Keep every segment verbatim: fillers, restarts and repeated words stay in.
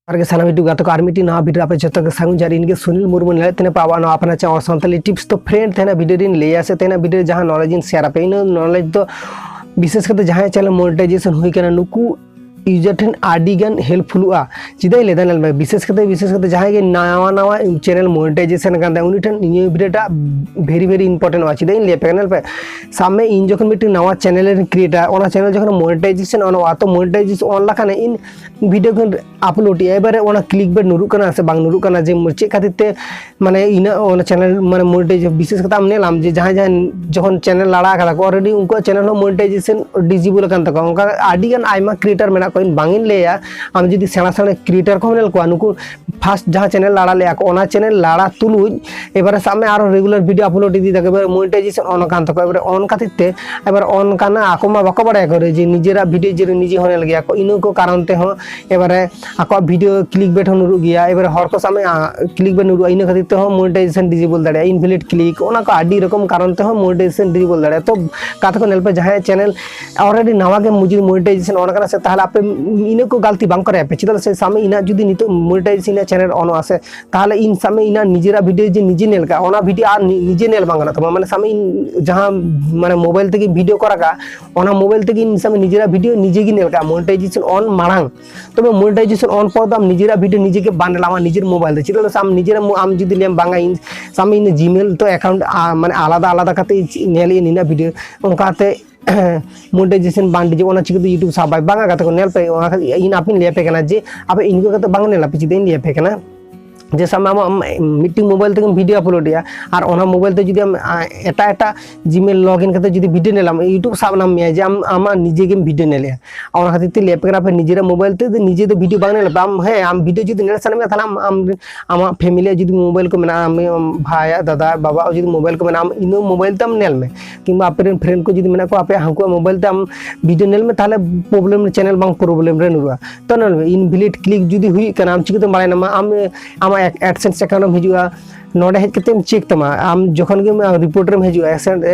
ᱟᱨ ᱜᱮ ᱥᱟᱱᱟᱢ YouTube ᱜᱟᱛᱮ ᱠᱚ ᱟᱨ ᱢᱤᱫᱴᱤᱡ ᱱᱟᱣᱟ video ᱨᱮ ᱟᱯᱮ ᱡᱚᱛᱚ ᱜᱮ ᱥᱟᱹᱜᱩᱱ ᱡᱚᱦᱟᱨ᱾ ᱤᱧ ᱜᱮ ᱥᱩᱱᱤᱞ ᱢᱩᱨᱢᱩ ᱧᱮᱞᱮᱫ ᱛᱟᱦᱮᱱᱟ ᱯᱮ ᱟᱵᱚᱣᱟᱜ ᱱᱚᱣᱟ ᱟᱯᱱᱟᱨ channel Santali Tips᱾ ᱛᱚ friend, ᱛᱮᱦᱮᱧᱟᱜ video ᱨᱮᱧ ᱞᱟᱹᱭᱟ ᱥᱮ ᱛᱮᱦᱮᱧᱟᱜ video ᱨᱮ ᱡᱟᱦᱟᱸ knowledge ᱤᱧ share ᱟᱯᱮ, ᱤᱱᱟᱹ knowledge ᱫᱚ ᱵᱤᱥᱮᱥ ᱠᱟᱛᱮ ᱡᱟᱦᱟᱸᱭ channel monetization ᱦᱩᱭ ᱠᱟᱱᱟ, ᱱᱩᱠᱩ user ᱴᱷᱮᱱ ᱟᱹᱰᱤ ᱜᱟᱱ helpful ᱚᱜᱼᱟ᱾ ᱪᱮᱫᱟᱜ ᱤᱧ ᱞᱟᱹᱭᱫᱟ ᱧᱮᱞ ᱢᱮ, ᱵᱤᱥᱮᱥ ᱠᱟᱛᱮ ᱵᱤᱥᱮᱥ ᱠᱟᱛᱮ ᱡᱟᱦᱟᱸᱭ ᱜᱮ ᱱᱟᱣᱟ ᱱᱟᱣᱟ channel monetization ᱠᱟᱱ ᱛᱟᱭᱟ, ᱩᱱᱤ ᱴᱷᱮᱱ ᱱᱤᱭᱟᱹ video ᱴᱟᱜ very very important ᱚᱜᱼᱟ᱾ ᱪᱮᱫᱟᱜ ᱤᱧ ᱞᱟᱹᱭ ᱟᱯᱮ ᱠᱟᱱᱟ, ᱧᱮᱞ ᱯᱮ, ᱥᱟᱵ ᱢᱮ ᱤᱧ ᱡᱚᱠᱷᱚᱱ ᱢᱤᱫᱴᱮᱱ ᱱᱟᱣᱟ channel ᱤᱧ create ᱟ, ᱚᱱᱟ channel ᱡᱚᱠᱷᱚᱱ monetization on ᱚᱜᱼᱟ, ᱛᱚ monetization on ᱞᱮᱠᱷᱟᱱ ᱤᱧ video ᱠᱚᱧ upload ᱮᱜᱼᱟ, ᱮᱵᱟᱨᱮ ᱚᱱᱟ clickbait ᱧᱩᱨᱩᱜ ᱠᱟᱱᱟ ᱥᱮ ᱵᱟᱝ ᱧᱩᱨᱩᱜ ᱠᱟᱱᱟ, ᱡᱮ ᱪᱮᱫ ᱠᱷᱟᱹᱛᱤᱨ ᱛᱮ ᱢᱟᱱᱮ ᱤᱱᱟᱹ ᱚᱱᱟ channel ᱢᱟᱱᱮ monetize, ᱵᱤᱥᱮᱥ ᱠᱟᱛᱮ ᱟᱢ ᱧᱮᱞᱟᱢ ᱡᱮ ᱡᱟᱦᱟᱸᱭ ᱡᱟᱦᱟᱸᱭ ᱡᱚᱠᱷᱚᱱ channel ᱞᱟᱲᱟ ᱠᱟᱫᱟ ᱠᱚ already, ᱩᱱᱠᱩᱣᱟᱜ channel ᱦᱚᱸ monetization disable ᱟᱠᱟᱱ ᱛᱟᱠᱚᱣᱟ᱾ ᱚᱱᱠᱟ ᱟᱹᱰᱤ ᱜᱟᱱ ᱟᱭᱢᱟ creator ᱢᱮᱱᱟᱜ ᱠᱚᱣᱟ, ᱤᱧ ᱵᱟᱝ ᱤᱧ ᱞᱟᱹᱭᱟ, ᱟᱢ ᱡᱩᱫᱤ ᱥᱮᱬᱟ ᱥᱮᱬᱟ creator ᱠᱚᱦᱚᱸ ᱧᱮᱞ ᱠᱚᱣᱟ, ᱱᱩᱠᱩ first ᱡᱟᱦᱟᱸ channel ᱞᱟᱲᱟ ᱞᱮᱜᱼᱟ ᱠᱚ, ᱚᱱᱟ channel ᱞᱟᱲᱟ ᱛᱩᱞᱩᱡ ᱮᱵᱟᱨᱮ ᱥᱟᱵ ᱢᱮ ᱟᱨᱚ regular video upload ᱤᱫᱤ ᱫᱟᱠᱚ, ᱮᱵᱟᱨᱮ monetization on ᱟᱠᱟᱱ ᱛᱟᱠᱚᱣᱟ᱾ ᱮᱵᱟᱨᱮ on ᱠᱷᱟᱹᱛᱤᱨ ᱛᱮ ᱮᱵᱟᱨᱮ on ᱠᱟᱱᱟ, ᱟᱠᱚ ᱢᱟ ᱵᱟᱠᱚ ᱵᱟᱲᱟᱭᱟ ᱠᱚ ᱡᱮ ᱱᱤᱡᱮᱨᱟᱜ video ᱡᱮ ᱱᱤᱡᱮ ᱦᱚᱸ ᱧᱮᱞ ᱜᱮᱭᱟ ᱠᱚ, ᱤᱱᱟᱹ ᱠᱚ ᱠᱟᱨᱚᱱ ᱛᱮᱦᱚᱸ ᱮᱵᱟᱨᱮ ᱟᱠᱚᱣᱟᱜ video clickbait ᱦᱚᱸ ᱧᱩᱨᱩᱜ ᱜᱮᱭᱟ᱾ ᱮᱵᱟᱨᱮ ᱦᱚᱲ ᱠᱚ ᱥᱟᱵ ᱢᱮ clickbait ᱧᱩᱨᱩᱜᱼᱟ, ᱤᱱᱟᱹ ᱠᱷᱟᱹᱛᱤᱨ ᱛᱮᱦᱚᱸ monetization disable ᱫᱟᱲᱮᱭᱟᱜᱼᱟ, invalid click, ᱚᱱᱟ ᱠᱚ ᱟᱹᱰᱤ ᱨᱚᱠᱚᱢ ᱠᱟᱨᱚᱱ ᱛᱮᱦᱚᱸ monetization disable ᱫᱟᱲᱮᱭᱟᱜᱼᱟ᱾ ᱛᱚ ᱠᱟᱛᱷᱟ ᱠᱚ ᱧᱮᱞ ᱯᱮ, ᱡᱟᱦᱟᱸᱭ channel already ᱱᱟᱣᱟ ᱜᱮ ᱢᱩᱡᱤ monetization on ᱠᱟᱱᱟ ᱥᱮ, ᱛᱟᱦᱚᱞᱮ ᱟᱯᱮ ᱤᱱᱟᱹ ᱠᱚ ᱜᱟᱞᱛᱤ ᱵᱟᱝ ᱠᱚᱨᱟᱣ ᱯᱮ᱾ ᱪᱮᱫᱟᱜ ᱥᱮ ᱥᱟᱵ ᱢᱮ ᱤᱧᱟᱹᱜ ᱡᱩᱫᱤ ᱱᱤᱛᱚᱜ monetization ᱤᱧᱟᱹᱜ channel on ᱚᱜᱼᱟ ᱥᱮ, ᱛᱟᱦᱚᱞᱮ ᱤᱧ ᱥᱟᱵ ᱢᱮ ᱤᱧᱟᱹᱜ ᱱᱤᱡᱮᱨᱟᱜ video ᱡᱮ ᱱᱤᱡᱮ ᱧᱮᱞ ᱠᱟᱜᱼᱟ, ᱚᱱᱟ video ᱟᱨ ᱱᱤ-, ᱱᱤᱡᱮ ᱧᱮᱞ ᱵᱟᱝ ᱜᱟᱱᱚᱜ ᱛᱟᱢᱟ᱾ ᱢᱟᱱᱮ ᱥᱟᱵ ᱢᱮ ᱤᱧ ᱡᱟᱦᱟᱸ ᱢᱟᱱᱮ mobile ᱛᱮᱜᱮ video ᱠᱚ ᱨᱟᱠᱟᱵ, ᱚᱱᱟ mobile ᱛᱮᱜᱮ ᱤᱧ ᱥᱟᱵ ᱢᱮ ᱱᱤᱡᱮᱨᱟᱜ video ᱱᱤᱡᱮ ᱜᱮ ᱧᱮᱞ ᱠᱟᱜᱼᱟ monetization on ᱢᱟᱲᱟᱝ᱾ ᱛᱚᱵᱮ monetization on ᱯᱚᱨ ᱫᱚ ᱟᱢ ᱱᱤᱡᱮᱨᱟᱜ video ᱱᱤᱡᱮ ᱜᱮ ᱵᱟᱝ ᱧᱮᱞᱟᱢᱟ ᱱᱤᱡᱮᱨ mobile ᱛᱮ᱾ ᱪᱮᱫᱟᱜ ᱥᱮ ᱟᱢ ᱱᱤᱡᱮᱨᱟᱜ ᱢᱚ-, ᱟᱢ ᱡᱩᱫᱤ ᱞᱟᱹᱭᱟᱢ ᱵᱟᱝᱟ ᱤᱧ ᱥᱟᱵ ᱢᱮ ᱤᱧ ᱫᱚ Gmail ᱛᱚ account, ᱟ, ᱢᱟᱱᱮ ᱟᱞᱟᱫᱟ ᱟᱞᱟᱫᱟ ᱠᱟᱛᱮ ᱧᱮᱞ ᱤᱧ ᱱᱤᱱᱟᱹᱜ video, ᱚᱱᱠᱟᱛᱮ monetization ᱵᱟᱝ ᱰᱤᱡᱤ, ᱚᱱᱟ ᱪᱤᱠᱟᱹᱛᱮ YouTube ᱥᱟᱵ ᱵᱟᱭ ᱵᱟᱝᱟ ᱜᱟᱛᱮ ᱠᱚ? ᱧᱮᱞ ᱯᱮ, ᱚᱱᱟ ᱠᱷᱟᱹᱛᱤᱨ ᱤᱧ ᱟᱯᱮᱧ ᱞᱟᱹᱭ ᱟᱯᱮ ᱠᱟᱱᱟ ᱡᱮ ᱟᱯᱮ ᱤᱱᱠᱟᱹ ᱠᱟᱛᱮ ᱵᱟᱝ ᱧᱮᱞ ᱟᱯᱮ᱾ ᱪᱮᱫᱟᱜ ᱤᱧ ᱞᱟᱹᱭ ᱟᱯᱮ ᱠᱟᱱᱟ ᱡᱮ ᱥᱟᱵ ᱢᱮ ᱟᱢᱟᱜ ᱢᱤᱫᱴᱤᱝ mobile ᱛᱮᱜᱮᱢ video upload ᱮᱜᱼᱟ ᱟᱨ ᱚᱱᱟ mobile ᱛᱮ ᱡᱩᱫᱤ ᱟᱢ, ᱟ, ᱮᱴᱟᱜ ᱮᱴᱟᱜ Gmail login ᱠᱟᱛᱮ ᱡᱩᱫᱤ video ᱧᱮᱞᱟᱢ, YouTube ᱥᱟᱵ ᱧᱟᱢ ᱢᱮᱭᱟ ᱡᱮ ᱟᱢ ᱟᱢᱟᱜ ᱱᱤᱡᱮ ᱜᱮᱢ video ᱧᱮᱞᱮᱜᱼᱟ᱾ ᱚᱱᱟ ᱠᱷᱟᱹᱛᱤᱨ ᱛᱮ ᱞᱟᱹᱭ ᱟᱯᱮ ᱠᱟᱱᱟ, ᱟᱯᱮ ᱱᱤᱡᱮᱨᱟᱜ mobile ᱛᱮ ᱱᱤᱡᱮ ᱫᱚ video ᱵᱟᱝ ᱧᱮᱞ ᱟᱯᱮ᱾ ᱟᱢ, ᱦᱮᱸ, ᱟᱢ video ᱡᱩᱫᱤ ᱧᱮᱞ ᱥᱟᱱᱟ ᱢᱮᱭᱟ, ᱛᱟᱦᱞᱮ ᱟᱢ, ᱟᱢ, ᱟᱢᱟᱜ family ᱟᱜ ᱡᱩᱫᱤ mobile ᱠᱚ ᱢᱮᱱᱟᱜᱼᱟ, ᱟᱢ, ᱟᱢ ᱵᱷᱟᱭᱟᱜ, ᱫᱟᱫᱟ, ᱵᱟᱵᱟ ᱡᱩᱫᱤ mobile ᱠᱚ ᱢᱮᱱᱟᱜᱼᱟ, ᱟᱢ ᱤᱱᱟᱹ mobile ᱛᱮ ᱟᱢ ᱧᱮᱞ ᱢᱮ, ᱠᱤᱝᱵᱟ ᱟᱯᱮ ᱨᱮᱱ friend ᱠᱚ ᱡᱩᱫᱤ ᱢᱮᱱᱟᱜ ᱠᱚᱣᱟ, ᱟᱯᱮᱭᱟᱜ ᱦᱟᱹᱱᱠᱩᱣᱟᱜ mobile ᱛᱮ ᱟᱢ video ᱧᱮᱞ ᱢᱮ, ᱛᱟᱦᱞᱮ problem, channel ᱵᱟᱝ problem ᱨᱮ ᱧᱩᱨᱩᱜᱼᱟ᱾ ᱛᱚ ᱧᱮᱞ ᱢᱮ, invalid click ᱡᱩᱫᱤ ᱦᱩᱭᱩᱜ ᱠᱟᱱᱟ, ᱟᱢ ᱪᱤᱠᱟᱹᱛᱮᱢ ᱵᱟᱲᱟᱭ ᱧᱟᱢᱟ? ᱟᱢ, ᱟᱢᱟᱜ AdSense account ᱮᱢ ᱦᱤᱡᱩᱜᱼᱟ, ᱱᱚᱰᱮ ᱦᱮᱡ ᱠᱟᱛᱮᱢ ᱪᱮᱠ ᱛᱟᱢᱟ, ᱟᱢ ᱡᱚᱠᱷᱚᱱ ᱜᱮᱢ ᱨᱤᱯᱳᱨᱴ ᱨᱮᱢ ᱦᱤᱡᱩᱜᱼᱟ,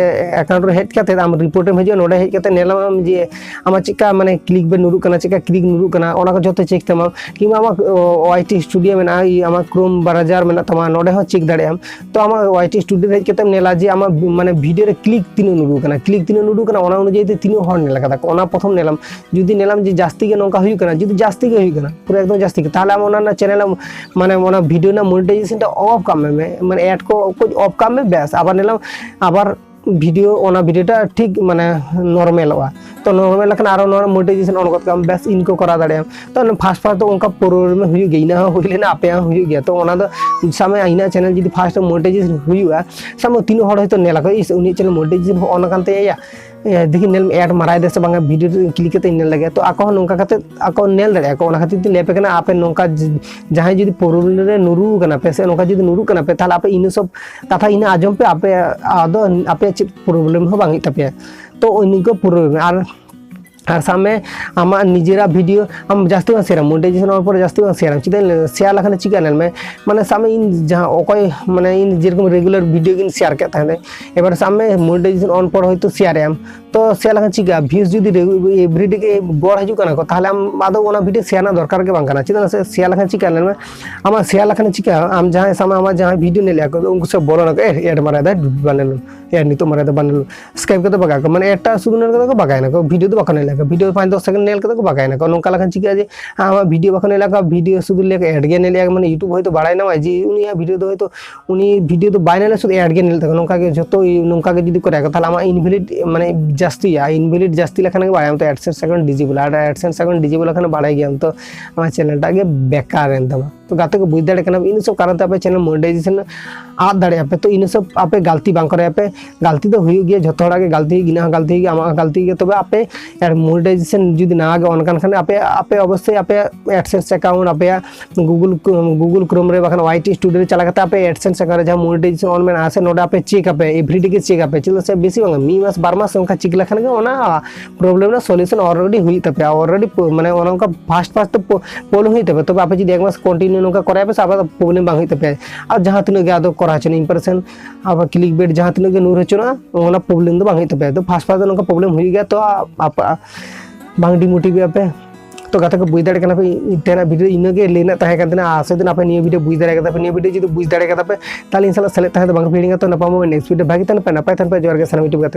account ᱨᱮ ᱦᱮᱡ ᱠᱟᱛᱮ ᱟᱢ ᱨᱤᱯᱳᱨᱴ ᱨᱮᱢ ᱦᱤᱡᱩᱜᱼᱟ, ᱱᱚᱰᱮ ᱦᱮᱡ ᱠᱟᱛᱮ ᱧᱮᱞᱟᱢ ᱡᱮ ᱟᱢᱟᱜ ᱪᱮᱫᱠᱟ ᱢᱟᱱᱮ ᱠᱞᱤᱠ ᱵᱮᱠ ᱧᱩᱨᱩᱜ ᱠᱟᱱᱟ, ᱪᱮᱫᱠᱟ ᱠᱞᱤᱠ ᱧᱩᱨᱩᱜ ᱠᱟᱱᱟ, ᱚᱱᱟ ᱠᱚ ᱡᱚᱛᱚ ᱪᱮᱠ ᱛᱟᱢᱟ᱾ ᱠᱤᱝᱵᱟ ᱟᱢᱟᱜ ᱳᱣᱟᱭ ᱴᱤ ᱥᱴᱩᱰᱤᱭᱳ ᱢᱮᱱᱟᱜᱼᱟ, ᱟᱢᱟᱜ ᱠᱨᱳᱢ ᱵᱨᱟᱣᱡᱟᱨ ᱢᱮᱱᱟᱜ ᱛᱟᱢᱟ, ᱱᱚᱰᱮ ᱦᱚᱸ ᱪᱮᱠ ᱫᱟᱲᱮᱭᱟᱜ ᱟᱢ᱾ ᱛᱚ ᱟᱢᱟᱜ ᱳᱣᱟᱭ ᱴᱤ ᱥᱴᱩᱰᱤᱭᱳ ᱨᱮ ᱦᱮᱡ ᱠᱟᱛᱮᱢ ᱧᱮᱞᱟ ᱡᱮ ᱟᱢᱟᱜ ᱢᱟᱱᱮ ᱵᱷᱤᱰᱤᱭᱳ ᱨᱮ ᱠᱞᱤᱠ ᱛᱤᱱᱟᱹᱜ ᱧᱩᱨᱩᱜ ᱠᱟᱱᱟ, ᱠᱞᱤᱠ ᱛᱤᱱᱟᱹᱜ ᱧᱩᱨᱩᱜ ᱠᱟᱱᱟ, ᱚᱱᱟ ᱚᱱᱩᱡᱟᱭᱤ ᱛᱮ ᱛᱤᱱᱟᱹᱜ ᱦᱚᱲ ᱧᱮᱞ ᱠᱟᱫᱟ ᱠᱚ, ᱚᱱᱟ ᱯᱨᱚᱛᱷᱚᱢ ᱧᱮᱞᱟᱢ᱾ ᱡᱩᱫᱤ ᱧᱮᱞᱟᱢ ᱡᱮ ᱡᱟᱹᱥᱛᱤ ᱜᱮ ᱱᱚᱝᱠᱟ ᱦᱩᱭᱩᱜ ᱠᱟᱱᱟ, ᱡᱩᱫᱤ ᱡᱟᱹᱥᱛᱤ ᱜᱮ ᱦᱩᱭᱩᱜ ᱠᱟᱱᱟ, ᱯᱩᱨᱟᱹ ᱮᱠᱫᱚᱢ ᱡᱟᱹᱥᱛᱤ ᱜᱮ, ᱛᱟᱦᱚᱞᱮ ᱟᱢ ᱚᱱᱟ ᱨᱮᱱᱟᱜ ᱪᱮᱱᱮᱞ ᱢᱟᱱᱮ ᱚᱱᱟ ᱵᱷᱤᱰᱤᱭᱳ ᱨᱮᱱᱟᱜ ᱢᱚᱱᱤᱴᱟᱭᱡᱮᱥᱚᱱ ᱴᱟ ᱚᱯᱷ ᱠᱟᱜ ᱢᱮ, ᱢᱟᱱᱮ ᱮᱰ ᱠᱚ ᱠᱟᱹᱡ ᱚᱯᱷ ᱠᱟᱜ ᱢᱮ, ᱵᱮᱥ᱾ ᱟᱵᱟᱨ ᱧᱮᱞᱟᱢ ᱟᱵᱟᱨ ᱵᱷᱤᱰᱤᱭᱳ, ᱚᱱᱟ ᱵᱷᱤᱰᱤᱭᱳ ᱴᱟ ᱴᱷᱤᱠ ᱢᱟᱱᱮ ᱱᱚᱨᱢᱮᱞᱚᱜᱼᱟ᱾ ᱛᱚ ᱱᱚᱨᱢᱮᱞ ᱞᱮᱠᱷᱟᱱ ᱟᱨᱚ ᱱᱚᱣᱟ ᱢᱚᱱᱤᱴᱟᱭᱡᱮᱥᱚᱱ ᱚᱱ ᱜᱚᱫ ᱠᱟᱜ ᱟᱢ, ᱵᱮᱥ, ᱤᱱᱠᱚ ᱠᱚᱨᱟᱣ ᱫᱟᱲᱮᱭᱟᱜ ᱟᱢ᱾ ᱛᱚ ᱯᱷᱟᱥᱴ ᱯᱷᱟᱥᱴ ᱫᱚ ᱚᱱᱠᱟ ᱯᱨᱚᱵᱞᱮᱢ ᱦᱩᱭᱩᱜ ᱜᱮᱭᱟ, ᱤᱧᱟᱹᱜ ᱦᱚᱸ ᱦᱩᱭ ᱞᱮᱱᱟ, ᱟᱯᱮᱭᱟᱜ ᱦᱚᱸ ᱦᱩᱭᱩᱜ ᱜᱮᱭᱟ᱾ ᱛᱚ ᱚᱱᱟ ᱫᱚ ᱥᱟᱵ ᱢᱮ ᱤᱧᱟᱹᱜ ᱪᱮᱱᱮᱞ ᱡᱩᱫᱤ ᱯᱷᱟᱥᱴ ᱢᱚᱱᱤᱴᱟᱭᱡᱮᱥᱚᱱ ᱦᱩᱭᱩᱜᱼᱟ, ᱥᱟᱵ ᱢᱮ ᱛᱤᱱᱟᱹᱜ ᱦᱚᱲ ᱦᱚᱭᱛᱳ ᱧᱮᱞ ᱟᱠᱚ, "ᱤᱥ, ᱩᱱᱤᱭᱟᱜ ᱪᱮᱱᱮᱞ ᱢᱚᱱᱤᱴᱟᱭᱡᱮᱥᱚᱱ ᱦᱚᱸ ᱚᱱ ᱟᱠᱟᱱ ᱛᱟᱭᱟ, ᱭᱟ, ᱫᱮᱠᱷᱤ ᱧᱮᱞ ᱢᱮ ᱮᱰ ᱢᱟᱨᱟᱭ ᱫᱟ ᱥᱮ ᱵᱟᱝᱟ, ᱵᱷᱤᱰᱤᱭᱳ ᱨᱮ ᱠᱞᱤᱠ ᱠᱟᱛᱮ ᱧᱮᱞ ᱞᱮᱜᱮ᱾" ᱛᱚ ᱟᱠᱚ ᱦᱚᱸ ᱱᱚᱝᱠᱟ ᱠᱟᱛᱮ ᱟᱠᱚ ᱧᱮᱞ ᱫᱟᱲᱮᱭᱟᱜᱼᱟ ᱠᱚ᱾ ᱚᱱᱟ ᱠᱷᱟᱹᱛᱤᱨ ᱛᱮ ᱞᱟᱹᱭ ᱟᱯᱮ ᱠᱟᱱᱟ, ᱟᱯᱮ ᱱᱚᱝᱠᱟ ᱡ-, ᱡᱟᱦᱟᱸᱭ ᱡᱩᱫᱤ ᱯᱨᱚᱵᱞᱮᱢ ᱨᱮ ᱧᱩᱨᱩ ᱠᱟᱱᱟ ᱯᱮ ᱥᱮ ᱱᱚᱝᱠᱟ ᱡᱩᱫᱤ ᱧᱩᱨᱩᱜ ᱠᱟᱱᱟ ᱯᱮ, ᱛᱟᱦᱚᱞᱮ ᱟᱯᱮ ᱤᱱᱟᱹ ᱥᱚᱵ ᱠᱟᱛᱷᱟ ᱤᱱᱟᱹ ᱟᱸᱡᱚᱢ ᱯᱮ, ᱟᱯᱮ ᱟᱫᱚ ᱟᱯᱮᱭᱟᱜ ᱪᱮᱫ ᱯᱨᱚᱵᱞᱮᱢ ᱦᱚᱸ ᱵᱟᱝ ᱦᱩᱭᱩᱜ ᱛᱟᱯᱮᱭᱟ᱾ ᱛᱚ ᱤᱱᱟᱹ ᱠᱚ ᱯᱩᱨᱟᱹᱣ ᱢᱮ᱾ ᱟᱨ ᱟᱨ ᱥᱟᱵ ᱢᱮ ᱟᱢᱟᱜ ᱱᱤᱡᱮᱨᱟᱜ ᱵᱷᱤᱰᱤᱭᱳ ᱟᱢ ᱡᱟᱹᱥᱛᱤ ᱵᱟᱝ ᱥᱮᱭᱟᱨᱟᱢ, ᱢᱚᱱᱤᱴᱟᱭᱡᱮᱥᱚᱱ ᱚᱱ ᱯᱚᱨᱮ ᱡᱟᱹᱥᱛᱤ ᱵᱟᱝ ᱥᱮᱭᱟᱨᱟᱢ᱾ ᱪᱮᱫᱟᱜ ᱤᱧ ᱞᱟᱹᱭᱟ? ᱥᱮᱭᱟᱨ ᱞᱮᱠᱷᱟᱱ ᱪᱤᱠᱟᱹᱜᱼᱟ ᱧᱮᱞ ᱢᱮ, ᱢᱟᱱᱮ ᱥᱟᱵ ᱢᱮ ᱤᱧ ᱡᱟᱦᱟᱸ ᱚᱠᱚᱭ ᱢᱟᱱᱮ ᱤᱧ ᱡᱮᱨᱚᱠᱚᱢ ᱨᱮᱜᱩᱞᱟᱨ ᱵᱷᱤᱰᱤᱭᱳ ᱜᱤᱧ ᱥᱮᱭᱟᱨ ᱠᱮᱫ ᱛᱟᱦᱮᱸᱫ, ᱮᱵᱟᱨ ᱥᱟᱵ ᱢᱮ ᱢᱚᱱᱤᱴᱟᱭᱡᱮᱥᱚᱱ ᱚᱱ ᱯᱚᱨ ᱦᱚᱭᱛᱳ ᱥᱮᱭᱟᱨᱮᱜ ᱟᱢ, ᱛᱚ ᱥᱮᱭᱟᱨ ᱞᱮᱠᱷᱟᱱ ᱪᱤᱠᱟᱹᱜᱼᱟ? ᱵᱷᱤᱭᱩᱡᱽ ᱡᱩᱫᱤ ᱮᱵᱨᱤᱰᱮ ᱜᱮ ᱜᱚᱲ ᱦᱤᱡᱩᱜ ᱠᱟᱱᱟ ᱠᱚ, ᱛᱟᱦᱚᱞᱮ ᱟᱢ ᱟᱫᱚ ᱚᱱᱟ ᱵᱷᱤᱰᱤᱭᱳ ᱥᱮᱭᱟᱨ ᱨᱮᱱᱟᱜ ᱫᱚᱨᱠᱟᱨ ᱜᱮ ᱵᱟᱝ ᱠᱟᱱᱟ᱾ ᱪᱮᱫᱟᱜ ᱥᱮ ᱥᱮᱭᱟᱨ ᱞᱮᱠᱷᱟᱱ ᱪᱤᱠᱟᱹᱜᱼᱟ ᱧᱮᱞ ᱢᱮ, ᱟᱢᱟᱜ ᱥᱮᱭᱟᱨ ᱞᱮᱠᱷᱟᱱ ᱪᱤᱠᱟᱹᱜᱼᱟ? ᱟᱢ ᱡᱟᱦᱟᱸᱭ ᱥᱟᱵ ᱢᱮ ᱟᱢᱟᱜ ᱡᱟᱦᱟᱸᱭ ᱵᱷᱤᱰᱤᱭᱳ ᱧᱮᱞᱮᱫᱼᱟ ᱠᱚ, ᱩᱱᱠᱩ ᱥᱮ ᱵᱚᱞᱚᱱᱟᱠᱚ, "ᱮ, ᱮᱰ ᱢᱟᱨᱟᱭ ᱫᱟᱭ, ᱵᱟᱞᱮ ᱮᱰ ᱱᱤᱛᱚᱜ ᱢᱟᱨᱟᱭ ᱫᱟ, ᱵᱟᱞᱮ ᱥᱠᱟᱭᱤᱯ ᱠᱟᱛᱮ ᱵᱟᱜᱟᱣ ᱠᱚ", ᱢᱟᱱᱮ ᱮᱰ ᱴᱟᱜ ᱥᱩᱫᱷᱩ ᱧᱮᱞ ᱠᱟᱛᱮ ᱠᱚ ᱵᱟᱜᱟᱭᱮᱱᱟ ᱠᱚ, ᱵᱷᱤᱰᱤᱭᱳ ᱫᱚ ᱵᱟᱠᱚ ᱧᱮᱞ ᱞᱮᱫᱟ, ᱵᱷᱤᱰᱤᱭᱳ ᱯᱟᱸᱪ ᱫᱚᱥ ᱥᱮᱠᱮᱱᱰ ᱧᱮᱞ ᱠᱟᱛᱮ ᱠᱚ ᱵᱟᱜᱟᱭᱮᱱᱟ ᱠᱚ᱾ ᱱᱚᱝᱠᱟ ᱞᱮᱠᱷᱟᱱ ᱪᱤᱠᱟᱹᱜᱼᱟ ᱡᱮ ᱟᱢᱟᱜ ᱵᱷᱤᱰᱤᱭᱳ ᱵᱟᱠᱚ ᱧᱮᱞ ᱞᱮᱫᱟ, ᱵᱷᱤᱰᱤᱭᱳ ᱥᱩᱫᱷᱩ ᱞᱮᱠᱟ ᱮᱰ ᱜᱮ ᱧᱮᱞ ᱞᱮᱫᱟ, ᱢᱟᱱᱮ YouTube ᱦᱚᱭᱛᱳ ᱵᱟᱲᱟᱭ ᱧᱟᱢᱟᱭ ᱡᱮ ᱩᱱᱤᱭᱟᱜ ᱵᱷᱤᱰᱤᱭᱳ ᱫᱚ ᱦᱚᱭᱛᱳ ᱩᱱᱤ ᱵᱷᱤᱰᱤᱭᱳ ᱫᱚ ᱵᱟᱭ ᱧᱮᱞ ᱞᱮᱫᱟ, ᱥᱩᱫᱷᱩ ᱮᱰ ᱜᱮ ᱧᱮᱞ ᱞᱮᱫᱟ᱾ ᱱᱚᱝᱠᱟ ᱜᱮ ᱡᱚᱛᱚ ᱱᱚᱝᱠᱟ ᱜᱮ ᱡᱩᱫᱤ ᱠᱚ ᱨᱮᱠᱚ, ᱛᱟᱦᱚᱞᱮ ᱟᱢᱟᱜ ᱤᱱᱵᱷᱮᱞᱤᱰ ᱢᱟᱱᱮ ᱡᱟᱹᱥᱛᱤᱭᱟ, ᱤᱱᱵᱷᱮᱞᱤᱰ ᱡᱟᱹᱥᱛᱤ ᱞᱮᱠᱷᱟᱱ ᱜᱮ ᱵᱟᱲᱟᱭᱟᱢ ᱛᱚ AdSense ᱟᱠᱟᱣᱩᱱᱴ ᱰᱤᱡᱮᱵᱚᱞ, ᱟᱨ AdSense ᱟᱠᱟᱣᱩᱱᱴ ᱰᱤᱡᱮᱵᱚᱞ ᱞᱮᱠᱷᱟᱱ ᱵᱟᱲᱟᱭ ᱜᱮᱭᱟᱢ ᱛᱚ ᱟᱢᱟᱜ ᱪᱮᱱᱮᱞ ᱴᱟᱜ ᱜᱮ ᱵᱮᱠᱟᱨ ᱮᱱ ᱛᱟᱢᱟ᱾ ᱛᱚ ᱜᱟᱛᱮ ᱠᱚ ᱵᱩᱡᱽ ᱫᱟᱲᱮᱭᱟᱜ ᱠᱟᱱᱟ, ᱤᱱᱟᱹ ᱥᱚᱵ ᱠᱟᱨᱚᱱ ᱛᱮ ᱟᱯᱮ ᱪᱮᱱᱮᱞ ᱢᱚᱱᱤᱴᱟᱭᱡᱮᱥᱚᱱ ᱟᱫ ᱫᱟᱲᱮᱭᱟᱜᱼᱟ ᱯᱮ᱾ ᱛᱚ ᱤᱱᱟᱹ ᱥᱚᱵ ᱟᱯᱮ ᱜᱟᱞᱛᱤ ᱵᱟᱝ ᱠᱚᱨᱟᱣ ᱯᱮ, ᱜᱟᱞᱛᱤ ᱫᱚ ᱦᱩᱭᱩᱜ ᱜᱮᱭᱟ, ᱡᱷᱚᱛᱚ ᱦᱚᱲᱟᱜ ᱜᱮ ᱜᱟᱞᱛᱤ ᱦᱩᱭᱩᱜ ᱜᱮᱭᱟ, ᱤᱧᱟᱹᱜ ᱦᱚᱸ ᱜᱟᱞᱛᱤ ᱦᱩᱭᱩᱜ ᱜᱮᱭᱟ, ᱟᱢᱟᱜ ᱦᱚᱸ ᱜᱟᱞᱛᱤ ᱦᱩᱭᱩᱜ ᱜᱮᱭᱟ᱾ ᱛᱚᱵᱮ ᱟᱯᱮ ᱟᱨ ᱢᱚᱱᱤᱴᱟᱭᱡᱮᱥᱚᱱ ᱡᱩᱫᱤ ᱱᱟᱣᱟ ᱜᱮ ᱚᱱ ᱠᱟᱱ ᱠᱷᱟᱱ ᱟᱯᱮ, ᱟᱯᱮ ᱚᱵᱚᱥᱥᱳᱭ ᱟᱯᱮᱭᱟᱜ AdSense ᱟᱠᱟᱣᱩᱱᱴ, ᱟᱯᱮᱭᱟᱜ Google, Google Chrome ᱨᱮ ᱵᱟᱠᱷᱟᱱ Y T Studio ᱨᱮ ᱪᱟᱞᱟᱣ ᱠᱟᱛᱮ ᱟᱯᱮ AdSense ᱟᱠᱟᱣᱩᱱᱴ ᱨᱮ ᱡᱟᱦᱟᱸ ᱢᱚᱱᱤᱴᱟᱭᱡᱮᱥᱚᱱ ᱚᱱ ᱢᱮᱱᱟᱜᱼᱟ ᱥᱮ, ᱱᱚᱰᱮ ᱟᱯᱮ ᱪᱮᱠ ᱟᱯᱮ, everyday ᱜᱮ ᱪᱮᱠ ᱟᱯᱮ᱾ ᱪᱮᱫᱟᱜ ᱥᱮ ᱵᱮᱥᱤ ᱵᱟᱝ, ᱢᱤᱫ ᱢᱟᱥ ᱵᱟᱨ ᱢᱟᱥ ᱚᱱᱠᱟ ᱪᱮᱠ ᱞᱮᱠᱷᱟᱱ ᱜᱮ ᱚᱱᱟ ᱯᱨᱚᱵᱞᱮᱢ ᱨᱮᱱᱟᱜ ᱥᱚᱞᱩᱭᱩᱥᱚᱱ already ᱦᱩᱭᱩᱜ ᱛᱟᱯᱮᱭᱟ, already ᱯᱚ-, ᱢᱟᱱᱮ ᱚᱱᱮ ᱚᱱᱠᱟ ᱯᱷᱟᱥᱴ ᱯᱷᱟᱥᱴ ᱛᱮ ᱯᱚ-, ᱯᱚᱞ ᱦᱩᱭᱩᱜ ᱛᱟᱯᱮᱭᱟ᱾ ᱛᱚᱵᱮ ᱟᱯᱮ ᱡᱩᱫᱤ ᱮᱠ ᱢᱟᱥ ᱠᱚᱱᱴᱤᱱᱤᱭᱩ ᱱᱚᱝᱠᱟ ᱠᱚᱨᱟᱣ ᱯᱮ ᱥᱮ, ᱟᱯᱮ problem ᱵᱟᱝ ᱦᱩᱭᱩᱜ ᱛᱟᱯᱮᱭᱟ᱾ ᱟᱨ ᱡᱟᱦᱟᱸ ᱛᱤᱱᱟᱹᱜ ᱜᱮ ᱟᱫᱚ ᱠᱚᱨᱟᱣ ᱦᱚᱪᱚᱱᱤᱡ impression, ᱟᱵᱟᱨ clickbait ᱡᱟᱦᱟᱸ ᱛᱤᱱᱟᱹᱜ ᱜᱮ ᱱᱩᱨ ᱦᱚᱪᱚᱱᱚᱜᱼᱟ, ᱚᱱᱟ problem ᱫᱚ ᱵᱟᱝ ᱦᱩᱭᱩᱜ ᱛᱟᱯᱮᱭᱟ᱾ ᱛᱚ first first ᱫᱚ ᱱᱚᱝᱠᱟ problem ᱦᱩᱭᱩᱜ ᱜᱮᱭᱟ, ᱛᱚ ᱟᱯ-, ᱵᱟᱝ demotivate ᱟᱯᱮ᱾ ᱛᱚ ᱜᱟᱛᱮ ᱠᱚ, ᱵᱩᱡᱽ ᱫᱟᱲᱮᱭᱟᱜ ᱠᱟᱱᱟ ᱯᱮ, ᱤᱧ ᱛᱮᱦᱮᱧᱟᱜ video ᱤᱱᱟᱹᱜᱮ ᱞᱟᱹᱭ ᱨᱮᱱᱟᱜ ᱛᱟᱦᱮᱸ ᱠᱟᱱ ᱛᱤᱧᱟᱹ᱾ ᱟᱥᱚᱜ ᱫᱤᱱ ᱟᱯᱮ ᱱᱤᱭᱟᱹ video ᱵᱩᱡᱽ ᱫᱟᱲᱮ ᱠᱟᱫᱟ ᱯᱮ᱾ ᱱᱤᱭᱟᱹ video ᱡᱩᱫᱤ ᱵᱩᱡᱽ ᱫᱟᱲᱮ ᱠᱟᱫᱟ ᱯᱮ, ᱛᱟᱦᱞᱮ ᱤᱧ ᱥᱟᱞᱟᱜ ᱥᱮᱞᱮᱫ ᱛᱟᱦᱮᱸ ᱫᱚ ᱵᱟᱝ ᱯᱮ ᱦᱤᱲᱤᱧᱟ᱾ ᱛᱚ ᱧᱟᱯᱟᱢ ᱟᱵᱚᱱ next video᱾ ᱵᱷᱟᱜᱮ ᱛᱟᱦᱮᱱ ᱯᱮ, ᱱᱟᱯᱟᱭ ᱛᱟᱦᱮᱱ ᱯᱮ᱾ ᱡᱚᱦᱟᱨ ᱜᱮ ᱥᱟᱱᱟᱢ YouTube ᱜᱟᱛᱮ ᱠᱚ᱾